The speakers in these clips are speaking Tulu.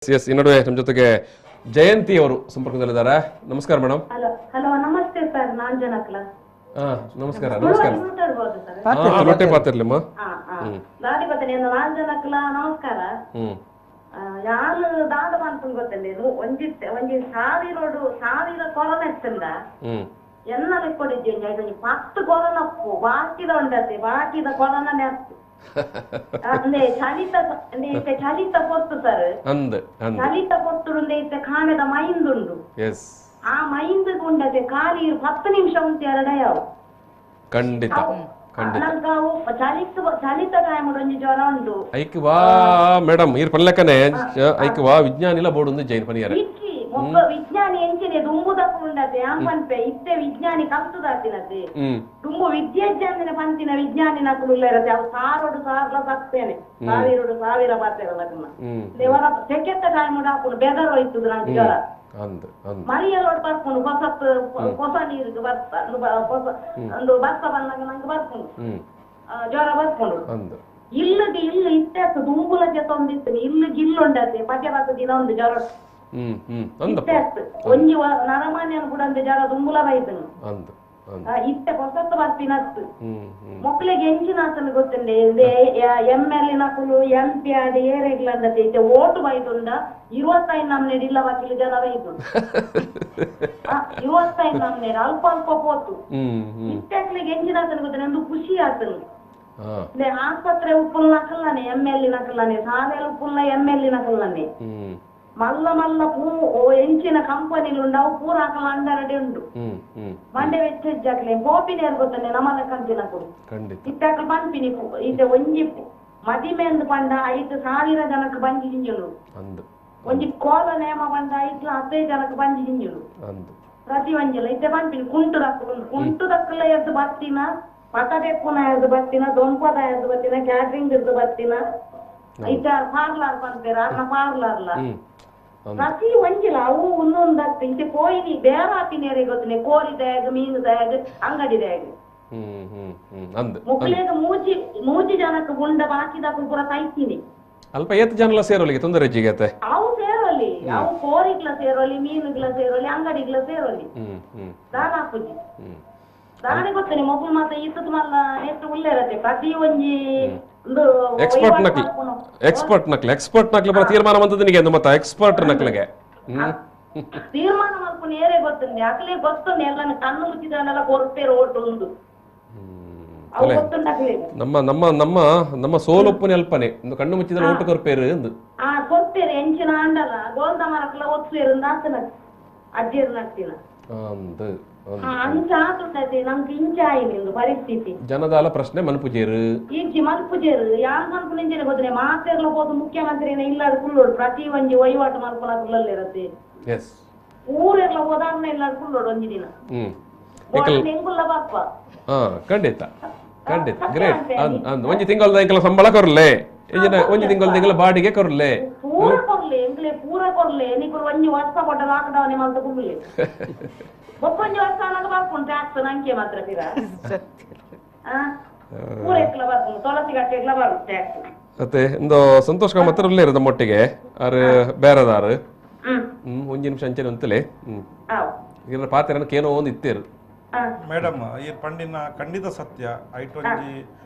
S, ಈ ನಡುವೆ ನಮ್ಮ ಜೊತೆಗೆ ಜಯಂತಿ ಅವರು ಸಂಪರ್ಕದಲ್ಲಿದ್ದಾರೆ. ನಮಸ್ಕಾರ madam. Hello hello, ನಮಸ್ತೆ ಸರ್, ನಾನ್ ಜನಕ್ಲ. ಹಾ, ನಮಸ್ಕಾರ ನಮಸ್ಕಾರ. ಮಾತಾಡ್ಬೋದು ಸರ್? ಹಾ, ರೊಟ್ಟೆ ಪಾತಿರ್ಲಿಮ್ಮ. ಹಾ ಹಾ, ದಾದಿ ಬರ್ತೇನೆ. ನಾನ್ ಜನಕ್ಲ ನಮಸ್ಕಾರ. ಯಾನು ದಾದ ಮನ್ಪುನ್ ಗೊತ್ತಂಡೆ, ಒಂಜಿ ಒಂಜಿ ಸಾವಿರೋಡು ಸಾವಿರ ಕೊರೋನಾ ಇತ್ತಂದ ಎನ್ನ ಲೆಕ್ಕೊಡಿದ್ದೆ ಒಂಜಿ 10 ಕೊರೋನಾ ಬಾಕಿದ ಉಂಡತೆ, ಬಾಕಿದ ಕೊರೋನಾನೇ ಅತ್ತು. ಅಂದ್ರೆ ಚಳಿತ ಇತ್ತೆ ಚಳಿತ ಪೊತ್ತು ಸರ್, ಚಳಿತ ಪೊತ್ತು ಇತ್ತೆ ಕಾಣದ ಮೈಂದುಂಡು. ಆ ಮೈಂದು ಉಂಡತೆ ಖಾಲಿ 10 ನಿಮಿಷ ಉಂಟು ಎರಡ ಯಾವ ಖಂಡಿತ ನಂಗೆ ಅವು ಚಳಿತ ಚಳಿತ ಟೈಮ್ ಒಂಜಿ ಜ್ವರ ಉಂಟು. ಐಕ್ ವಾ ಮೇಡಮ್, ಈರ್ ಪನ್ಲೆಕ್ಕನೆ ಐಕ್ ವಾ ವಿಜ್ಞಾನಿಲ ಬೋರ್ಡ್ ಒಂದು ಜೈನ್ ಪನಿಯರೆ. ಇಕ್ಕಿ ಒಬ್ಬ ವಿಜ್ಞಾನಿ ಎಂಚಿನೆ ದುಂಬುದಕ್ಕೂ ಉಂಡತೆ ಆಂಪನ್ಪೆ ಇತ್ತೆ ವಿಜ್ಞಾನಿ ಕಲ್ತುದಾತಿನತೆ ದುಂಬು ವಿದ್ಯಾಜ್ಞಾನಿನ ಪಂತಿನ ವಿಜ್ಞಾನಿ ನಕುಲು ಇರತ್ತೆ. ಅವು ಸಾರೋಡು ಸಾರ್ಲ ಸತ್ತೇನೆ, ಸಾವಿರೋಡು ಸಾವಿರ ಪಾತೆರ ಲಗ್ನ ದೇವರ ಸೆಕೆತ್ತ ಟೈಮ್ ಹಾಕೊಂಡು ಬೆದರ್ ಹೋಯ್ತದ ನಂಗೆ ಜ್ವರ. ಮರಿಯಲೋಡು ಬರ್ಕೊಂಡು ಹೊಸತ್ ಹೊಸ ನೀರಿಗೆ ಬರ್ತ ಒಂದು ಬರ್ತ ಬಂದಾಗ ನಂಗೆ ಬರ್ಕೊಂಡು ಜ್ವರ ಬರ್ಕೊಂಡು ಇಲ್ಲಿಗೆ ಇಲ್ಲಿ ಇತ್ತೆ ದುಂಬುಲ ಜೊತೆ ಒಂದಿತ್ತು ಇಲ್ಲಿಗೆ ಇಲ್ಲುಂಡತೆ ಪದೇ ಪತ್ತೆ ದಿನ ಒಂದು ಜ್ವರ ಇತ್ತೆ ಒಂಜಿ ನರಮಾನ್ಯನ ಕೂಡ ಒಂದು ಜ್ವರ ದುಂಬುಲ ಬೈದನು ಇತ್ತೆ ಹೊಸತ್ತು ಬರ್ತಿನತ್ತು. ಮಕ್ಕಳಿಗೆ ಎಂಚಿನ ಆತನ ಗೊತ್ತುಂಡೆ, ಎಂ ಎಲ್ ನಕುಲು ಎಂ ಪಿ ಆಡಿ ಏರೆಗ್ಲ ಅಂದತೆ ಇತ್ತೆ ಓಟು ಬೈದುಂಡ 25 ನಮ್ನೆ ಇಲ್ಲ ವಕೀಲ ಜನ ಬೈದು 25 ನಮ್ನೆ ಅಲ್ಪ ಅಲ್ಪ ಪೋತು ಇತ್ತೆ ಅಕ್ಲಿಗೆ ಎಂಚಿನ ಆತನ ಗೊತ್ತುಂಡೆ ಒಂದು ಖುಷಿ ಆತನು. ಆಸ್ಪತ್ರೆ ಉಪ್ಪುಲ್ ನಕಲ್ಲಾನೆ ಎಂ ಎಲ್ ನಕಲ್ಲಾನೆ ಸಾಲೆಲ್ ಉಪ್ಪುಲ್ಲ ಎಂ ಎಲ್ ನಕಲ್ಲಾನೆ ಮಲ್ಲ ಮಲ್ಲ ಪೂ ಎಂಚಿನ ಕಂಪನಿಲು ಉಂಡು ಅವು ಪೂರ ಹಾಕಲ ಅಂಡರಡೆ ಉಂಡು ಮಂಡೆ ವೆಚ್ಚ ಹೆಚ್ಚಾಗ್ಲಿ ಪೋಪಿನ ಗೊತ್ತಾನೆ ನಮ್ಮಲ್ಲ ಕಂಚಿನ ಕೊಡು ಇತ್ತಾಕಲ್ ಪನ್ಪಿನಿ ಇತ್ತೆ ಒಂಜಿ ಮದಿಮೆ ಅಂದ್ ಪಂಡ 5,000 ಜನಕ್ಕೆ ಬಂಜಿ ಜಿಂಜುಲು, ಒಂಜಿ ಕೋಲ ನೇಮ ಪಂಡ 5 ಜನಕ್ಕೆ ಬಂಜಿ ಜಿಂಜುಲು ಪ್ರತಿ ಒಂಜಿಲ ಇತ್ತೆ ಪನ್ಪಿನಿ ಕುಂಟು ದಕ್ಕಲು ಉಂಡು. ಕುಂಟು ದಕ್ಕಲ ಎದ್ದು ಬತ್ತಿನ ಪಟ ಬೆಕ್ಕುನ ಎದ್ದು ಬತ್ತಿನ ದೊಂಪದ ಎದ್ದು ಬತ್ತಿನ ಕ್ಯಾಟ್ರಿಂಗ್ ಎದ್ದು ಬತ್ತಿನ ಇತ್ತ ಪಾರ್ಲಾರ್ ಪನ್ಪೇರ ಅರ್ನ ಪಾರ್ಲಾರ್ಲ ಪ್ರತಿ ಒಂಜಿಲ ಅವು ಒಂದೊಂದು ಇಂಚೆ ಕೋಯಿನಿ ಬೇರೆ ಆಪಿನೇರೆ ಗೊತ್ತನೆ ಕೋರಿ ದಾಗ ಮೀನು ದಾಗ ಅಂಗಡಿ ದಾಗ ಮುಕ್ಳಿಗೆ ಮೂಜಿ ಮೂಜಿ ಜನಕ್ಕೆ ಗುಂಡ ಬಾಕಿದ ಪೂರ ತೈತೀನಿ. ಅಲ್ಪ ಏತ್ ಜನಲ ಸೇರೋಲಿಗೆ ತೊಂದರೆ ಹೆಚ್ಚಿಗೆ ಅವು ಸೇರೋಲಿ, ಅವು ಕೋರಿಗ್ಲ ಸೇರೋಲಿ ಮೀನುಗ್ಲ ಸೇರೋಲಿ ಅಂಗಡಿಗ್ಲ ಸೇರೋಲಿ ದಾನ ಹಾಕುಜಿ ದಾನೆ ಗೊತ್ತನೆ ಮೊಬೈಲ್ ಮಾತ್ರ ಇತ್ತದ ಮಲ್ಲ ಎಷ್ಟು ಉಳ್ಳೇರತ್ತೆ ಪ್ರತಿ ಒಂಜಿ ಎಕ್ಸ್ಪರ್ಟ್ ನಕ್ಲು ಎಕ್ಸ್ಪರ್ಟ್ ನಕ್ಲು ಎಕ್ಸ್ಪರ್ಟ್ ನಕ್ಲು ಬರ ತೀರ್ಮಾನ ಬಂತದ್ದು ನಿಮಗೆ ಮತ್ತೆ ಎಕ್ಸ್ಪರ್ಟ್ ನಕ್ಲಿಗೆ ತೀರ್ಮಾನ ಮಲ್ಪುನ ಏರೇ ಗೊತ್ತುಂಡೆ ಅಕ್ಲೆ ಗೊತ್ತುಂಡೆ ಎಲ್ಲ ಕಣ್ಣು ಮುಚ್ಚಿದವನ್ನೆಲ್ಲ ಕೊರ್ಪೇರು ಓಟು ಒಂದು ನಮ್ಮ ನಮ್ಮ ನಮ್ಮ ನಮ್ಮ ಸೋಲೊಪ್ಪನೆ ಅಲ್ಪನೆ ಒಂದು ಕಣ್ಣು ಮುಚ್ಚಿದ ಓಟು ಕೊರ್ಪೇರು ಎಂದು ಆ ಕೊರ್ಪೇರು ಎಂಚಿನ ಆಂಡಲ ಗೋಲ್ದ ಮರಕ್ಲ ಒತ್ಸುವೇರು ಆತನ ಅಜ್ಜಿಯರು ನಡ್ತಿನ ಅಂಚ ಆತುಂಡತೆ ನಮ್ಗೆ ಇಂಚ ಆಯಿ ಪರಿಸ್ಥಿತಿ ಜನದಾಲ ಪ್ರಶ್ನೆ ಮನ್ಪುಜೇರು ಈಚಿ ಮನ್ಪುಜೇರು ಯಾರು ಮನ್ಪು ನಿಂಚನೆ ಗೊತ್ತನೆ ಮಾತೆರ್ಲ ಹೋದು ಮುಖ್ಯಮಂತ್ರಿನ ಇಲ್ಲಾಡು ಕುಳ್ಳೋಡು ಪ್ರತಿ ಒಂಜಿ ವಹಿವಾಟು ಮಲ್ಪುನ ಕುಳ್ಳಲ್ಲಿರತ್ತೆ ಊರೆಲ್ಲ ಹೋದಾಗ್ನ ಇಲ್ಲಾಡು ಕುಳ್ಳೋಡು ಒಂಜಿ ದಿನ ಎಂಗುಲ್ಲ ಬಾಪ್ಪ. ಹಾ ಖಂಡಿತ ಖಂಡಿತ ಗ್ರೇಟ್. ಒಂಜಿ ತಿಂಗಳದ ಎಂಕಲ ಸಂಬಳ ಕೊರ್ಲೆ, ಒಂಜಿ ತಿಂಗಳ ತಿಂಗಳ ಬಾಡಿಗೆ ಕೊರ್ಲೆ, ಪೂರ ಕೊರ್ಲೆ ಎಂಕ್ಲೆ ಪೂರ ಕೊರ್ಲೆ ನಿಕುಲು ಒಂಜಿ ವರ್ಷ ಕೊಟ್ಟ ಲಾಕ್ ಡೌನ್ ಮಲ್ತ ಕುಳ್ಳೆ ಒಪ್ಪೊಂಜಿ ವರ್ಷ ಅನ್ನೋದು ಬರ್ಪುಂಡು ಟ್ಯಾಕ್ಸ್ ನಂಗೆ ಮಾತ್ರ ಪಿರ ಪೂರ ಎಕ್ಲ ಬರ್ಪುಂಡು ತುಳಸಿ ಗಟ್ಟೆಗ್ಲ ಬರು ಟ್ಯಾಕ್ಸ್. ಮತ್ತೆ ಇಂದು ಸಂತೋಷ್ ಕಾಮತ್ರ ಉಳ್ಳೇರು ನಮ್ಮೊಟ್ಟಿಗೆ ಆರು ಬೇರೆದಾರು ಒಂಜಿ ನಿಮಿಷ ಅಂಚನೆ ಅಂತಲೇ ಪಾತ್ರ ಕೇನೋ ಒಂದು ಇತ್ತೇರು ಮೇಡಮ್. ಈ ಪಂಡಿನ ಖಂಡಿತ ಸತ್ಯ ಐಟ್ ಒಂಜಿ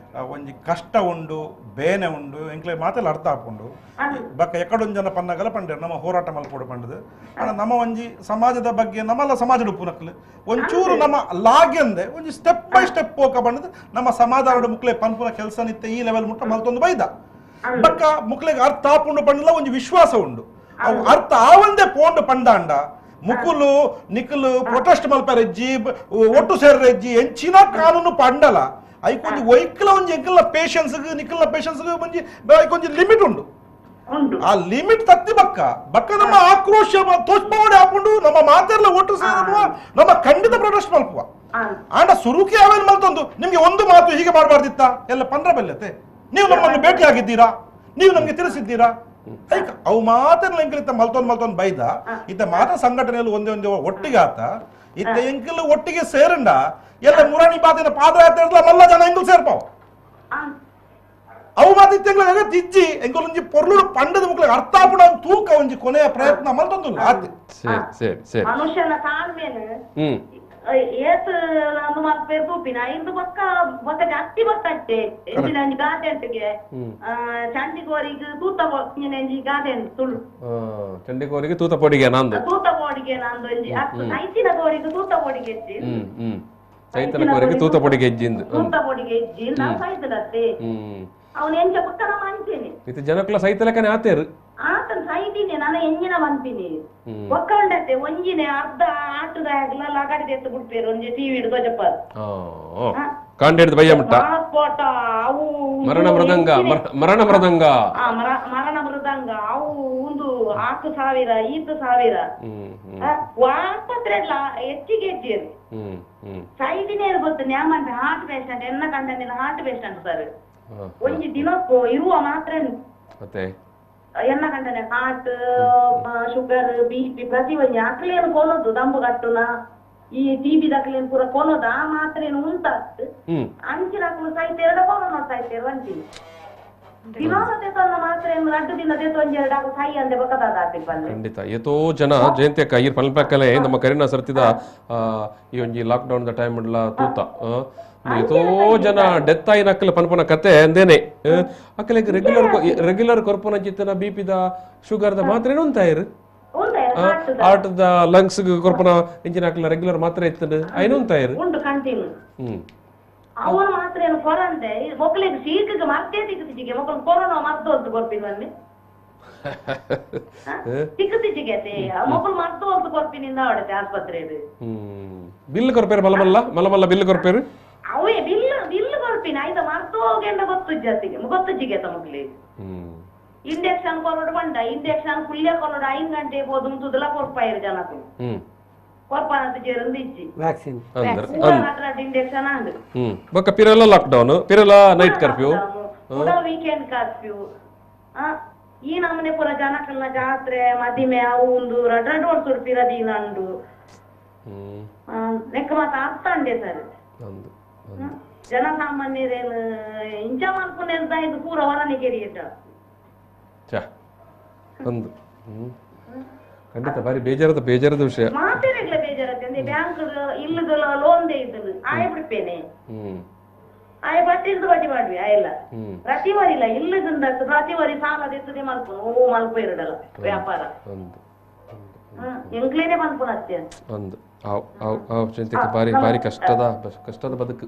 ಒಂಜಿ ಕಷ್ಟ ಉಂಡು ಬೇನೆ ಉಂಡು ಎಂಕ್ಲೆ ಮಾತೆಲ್ಲ ಅರ್ಥ ಹಾಕೊಂಡು ಬಕ್ಕ ಎಕ್ಕಡೊಂದು ಜನ ಪನ್ನಗಲ ಪಂಡೇರು ನಮ್ಮ ಹೋರಾಟ ಮಲ್ಪೋಡು ಪಂಡದು ಆಂಡ ನಮ್ಮ ಒಂಜಿ ಸಮಾಜದ ಬಗ್ಗೆ ನಮ್ಮಲ್ಲ ಸಮಾಜದ ಉಪ್ಪುನಕ್ಲು ಒಂಚೂರು ನಮ್ಮ ಲಾಗ್ಯಂದೆ ಒಂಜಿ step by step ಪೋಕ ಬಂಡದು ನಮ್ಮ ಸಮಾಧಾನದ ಮುಕ್ಲೆ ಪನ್ಪುನ ಕೆಲಸ ನಿತ್ಯ ಈ ಲೆವೆಲ್ ಮುಟ್ಟ ಮಲ್ತೊಂದು ಬೈದ ಬಕ್ಕ ಮುಕ್ಲೆಗೆ ಅರ್ಥ ಹಾಕೊಂಡು ಪಂಡಲ ಒಂಜಿ ವಿಶ್ವಾಸ ಉಂಡು ಅವು ಅರ್ಥ ಆವಂದೇ ಪೋಂಡು ಪಂಡಾಂಡ ಮುಕುಲು ನಿಕುಲು ಪ್ರೊಟೆಸ್ಟ್ ಮಲ್ಪರೆಜ್ಜಿ ಒಟ್ಟು ಸೇರ್ರೆಜ್ಜಿ ಎಂಚಿನ ಕಾನೂನು ಪಂಡಲ ಐಕೊಂಜಿ ಒಯ್ಕಲ ಒಂಜಿ ಎಂಕಲ್ನ ಪೇಷನ್ಸ್ ನಿಕಲ್ನ ಪೇಷನ್ಸ್ ಒಂಜಿ ಐಕೊಂಜಿ ಲಿಮಿಟ್ ಉಂಡು ಆ ಲಿಮಿಟ್ ತತ್ತಿ ಬಕ್ಕ ಬಕ್ಕ ನಮ್ಮ ಆಕ್ರೋಶ ತೋಚ್ಪವಡೆ ಹಾಕೊಂಡು ನಮ್ಮ ಮಾತೆಲ್ಲ ಒಟ್ಟು ಸೇರುವ ನಮ್ಮ ಖಂಡಿತ ಪ್ರೊಟೆಸ್ಟ್ ಮಲ್ಪುವ ಆಂಡ ಸುರುಕಿ ಅವೇನು ಮಲ್ತೊಂದು ನಿಮ್ಗೆ ಒಂದು ಮಾತು ಹೀಗೆ ಮಾಡಬಾರ್ದಿತ್ತ ಎಲ್ಲ ಪಂದ್ರ ಬೆಲ್ಲತೆ ನೀವು ನಮ್ಮನ್ನು ಭೇಟಿಯಾಗಿದ್ದೀರಾ ನೀವು ನಮ್ಗೆ ತಿಳಿಸಿದ್ದೀರಾ ಐಕ ಅವು ಮಾತೆಲ್ಲ ಎಂಕಲ್ ಇತ್ತ ಮಲ್ತೊಂದು ಮಲ್ತೊಂದು ಬೈದ ಇತ್ತ ಮಾತ ಸಂಘಟನೆಯಲ್ಲಿ ಒಂದೇ ಒಂದೇ ಒಟ್ಟಿಗೆ ಆತ ಇತ್ತ ಎಂಕಲ್ ಒಟ್ಟಿಗೆ ಸೇರಂಡ ಎಲ್ಲ ಮುರಾಣಿ ಬಾತಿನ ಪಾದಯಾತ್ರೆ ಮಲ್ಲ ಜನ ಎಂಕಲ್ ಸೇರ್ಪಾವ್. ಅವು ಮಾತ ಇತ್ತೆಂಗ್ಲ ತಿಜ್ಜಿ ಎಂಕೊಲೊಂಜಿ ಪೊರ್ಲುಡು ಪಂಡದ ಮುಕ್ಲೆ ಅರ್ಥ ಆಪುಡ ತೂಕ ಒಂಜಿ ಕೊನೆಯ ಪ್ರಯತ್ನ ಮಲ್ತೊಂದುಲ್ಲ ಆತೆ. ಸರಿ ಸರಿ ಸರಿ. ಮನುಷ್ಯನ ತಾಳ್ಮೆನು ಏತ್ ಒಂದು ಮಲ್ಪೇರ್ ತೂಪಿನ ಇಂದು ಬೊಕ್ಕ ಬೊಕ್ಕ ಜಾಸ್ತಿ ಬೊಕ್ಕಟ್ಟೆ ಎಂಚಿನ ಒಂಜಿ ಗಾದೆ ಅಂಟಿಗೆ ಚಂಡಿಗೋರಿಗೆ ತೂತ ಒಂಜಿ ಗಾದೆ ತುಳು ಚಂಡಿಗೋರಿಗೆ ತೂತ ಪೊಡಿಗೆ ನಂದು ತೂತ ಪೊಡಿಗೆ ನಂದು ಒಂಜಿ ಐತಿನ ಕೋರಿಗೆ ತೂತ ಪೊಡಿಗೆ ಹೆಜ್ಜಿ ಸೈತನ ಕೋರಿಗೆ ತೂತ ಪೊಡಿಗೆ ಹೆಜ್ಜಿಂದು ತೂತ ಪೊಡಿಗೆ ಹೆಜ್ಜಿ ನಾವು ಸೈತದತ್ತೆ ಅವನು ಎಂಚ ಪಕ್ಕ ನಮ್ಮ ಅಂತೀನಿ ಇದು ಜನಕ್ಲ ಸೈತಲಕನೆ ಆತೇರು ಆತನ ಸೈತೀನಿ ನಾನು ಎಂಜಿನ ಮಂತೀನಿ ಒಕ್ಕ ಉಂಡತ್ತೆ ಒಂಜಿನೆ ಅರ್ಧ ಆಟದ ಲಗಾಡಿ ಎತ್ತು ಬಿಡ್ಪೇರು ಒಂಜಿ ಟಿವಿ ಹಿಡ್ದು ಜಪ್ಪ ಕಾಂಡೆಡ್ದು ಬಯ್ಯ ಮುಟ್ಟ ಸ್ಫೋಟ ಅವು ಮರಣ ಮೃದಂಗ ಮರಣ ಮೃದಂಗ ಮರಣ ಮೃದಂಗ ಅವು ಒಂದು 4,000 5,000 ಆಸ್ಪತ್ರೆ ಎಲ್ಲ ಹೆಚ್ಚಿಗೆ ಹೆಚ್ಚಿರು ಸೈದಿನೇ ಗೊತ್ತು ನ್ಯಾಮಂತ ಹಾರ್ಟ್ ಪೇಷಂಟ್ ಎನ್ನ ಕಂಡ ಹಾರ್ಟ್ ಪೇಷಂಟ್ ಸರ್ ಒಂಜಿ ದಿನಕ್ಕೂ ಇರುವ ಮಾತ್ರ ಎನ್ನ ಕಂಡನೆ ಹಾರ್ಟ್ ಶುಗರ್ ಬಿ ಪಿ ಪ್ರತಿ ಒಂಜಿ ಅಕ್ಲೇನು ಕೊನೋದು ದಂಬು ಕಟ್ಟುನ ಈ ಟಿಬಿ ದಕ್ಲೇನು ಪೂರ ಕೊನೋದು ಆ ಮಾತ್ರೇನು ಉಂಟಾತ್ ಅಂಚಿನ ಅಕ್ಲು ಸಾಯ್ತೇರಡ ಕೊನೋ ಸಾಯ್ತೇರು ಅಂಚಿನ ದಿನೋದೇ ತನ್ನ ಮಾತ್ರೇನು ರಡ್ಡು ದಿನದೇ ಒಂಜೆರಡು ಅಕ್ಲು ಸಾಯಿ ಅಂದೆ ಬಕ್ಕದಾದ ಆಪಿಗೆ ಬಂದ್ರೆ. ಖಂಡಿತ ಏತೋ ಜನ ಜಯಂತಿ ಅಕ್ಕ ಈ ಪಲ್ಪಕ್ಕಲೆ ನಮ್ಮ ಕರಿನ ಸರ್ತಿದ ಈ ಒಂಜಿ ಲಾಕ್ ಡೌನ್ the time ತೂತ ಏತೋ ಜನ ಡೆತ್ ಆಯಿನ ಅಕ್ಕಲ ಪನ್ಪನ ಕತೆ ಅಂದೇನೆ ಅಕ್ಕಲಿಗೆ ರೆಗ್ಯುಲರ್ ರೆಗ್ಯುಲರ್ ಕೊರ್ಪುನ ಚಿತ್ತನ ಬಿ ಪಿದ ಶುಗರ್ದ ಮಾತ್ರೇನು ಉಂತಾಯಿರು ಆಟದ ಲಂಗ್ಸ್ ಕೊರ್ಪುನ ಇಂಚಿನ ಅಕ್ಕಲ ರೆಗ್ಯುಲರ್ ಮಾತ್ರೆ ಇತ್ತು ಐನು ಉಂತಾಯಿರು ಅವನು ಮಾತ್ರ ಏನು ಕೊರಂದೆ ಮಕ್ಕಳಿಗೆ ಸೀಕಿಗೆ ಮರ್ತೇ ತಿಕ್ಕುತ್ತಿಗೆ ಮಕ್ಕಳು ಕೊರೋನಾ ಮರ್ತು ಅಂತ ಕೊರ್ಪಿನ ಬನ್ನಿ ತಿಕ್ಕುತ್ತಿಗೆ ಮಕ್ಕಳು ಮರ್ತು ಅಂತ ಕೊರ್ಪಿನಿಂದ ಅವಡತ್ತೆ ಆಸ್ಪತ್ರೆ ಬಿಲ್ ಕೊರ್ಪೇರು ಮಲಮಲ್ಲ ಮಲಮಲ್ಲ ಬಿಲ್ ಕೊರ್ಪೇರು ಅವೇ ಬಿಲ್ ಬಿಲ್ ಕೊರ್ಪಿನ ಆಯ್ತಾ ಮರ್ತು ಹೋಗೇಂಡ ಗೊತ್ತು ಜಾತಿಗೆ ಗೊತ್ತುಜ್ಜಿಗೆ ಮಕ್ಕಳಿಗೆ ಇಂಜೆಕ್ಷನ್ ಕೊರಡು ಬಂಡ ಇಂಜೆಕ್ಷನ್ ಕುಲ್ಯ ಕೊರಡು 5 ಗಂಟೆ ಹೋದು ಮುಂದುದೆಲ್ಲ ಕೊರ್ಪಾಯಿರು ಜನಕ್ಕೆ ಕೊರ್ಪಾನಂತ ಜೇರಂದು ಇಜ್ಜಿ ವ್ಯಾಕ್ಸಿನ್ ಇಂಜೆಕ್ಷನ್ ಅಂದು ಬೊಕ್ಕ ಪಿರಲ ಲಾಕ್ ಡೌನ್ ಪಿರಲ ನೈಟ್ ಕರ್ಫ್ಯೂ ಪೂರ ವೀಕೆಂಡ್ ಕರ್ಫ್ಯೂ ಈ ನಮ್ಮನೆ ಪೂರ ಜನಕಲ್ನ ಜಾತ್ರೆ ಮದಿಮೆ ಅವು ಒಂದು ರಡ್ ರಡ್ ವರ್ಷ ಪಿರ ದೀನಂಡು ನೆಕ್ಕ ಮಾತ ಅರ್ಥ ಅಂಡೆ ಸರ್ ಜನಸಾಮಾನ್ಯರೇನು ಇಂಚ ಮಲ್ಪುನೆಂತ ಇದು ಪೂರ ಹೊರನೆ ಕೆರಿಯಟ ಒಂದು ಖಂಡಿತ ಭಾರಿ ಬೇಜಾರದ ಬೇಜಾರದ ವಿಷಯ ಮಾತೇರೆಗ್ಲ ಬೇಜಾರತ್ತೆ ಅಂದ್ರೆ ಬ್ಯಾಂಕ್ ಇಲ್ಲದ ಲೋನ್ they ಇದ್ದನು ಆಯ್ ಬಿಡ್ಪೇನೆ ಆಯ್ ಬಟ್ಟಿದ್ದು ಬಡ್ಡಿ ಮಾಡ್ವಿ ಆಯಲ್ಲ ಪ್ರತಿ ವರಿಲ್ಲ ಇಲ್ಲದಿಂದ ಪ್ರತಿ ವರಿ ಸಾಲ ದೆತ್ತದೆ ಮಲ್ಪುನು ಓ ಮಲ್ಪ ಇರಡಲ್ಲ ವ್ಯಾಪಾರ ಎಂಕ್ಲೇನೆ ಮಲ್ಪುನ ಅತ್ತೆ ಒಂದು ಆವ್ ಆವ್ ಆವ್ ಚಿಂತೆಗೆ ಭಾರಿ ಭಾರಿ ಕಷ್ಟದ ಕಷ್ಟದ ಬದುಕು.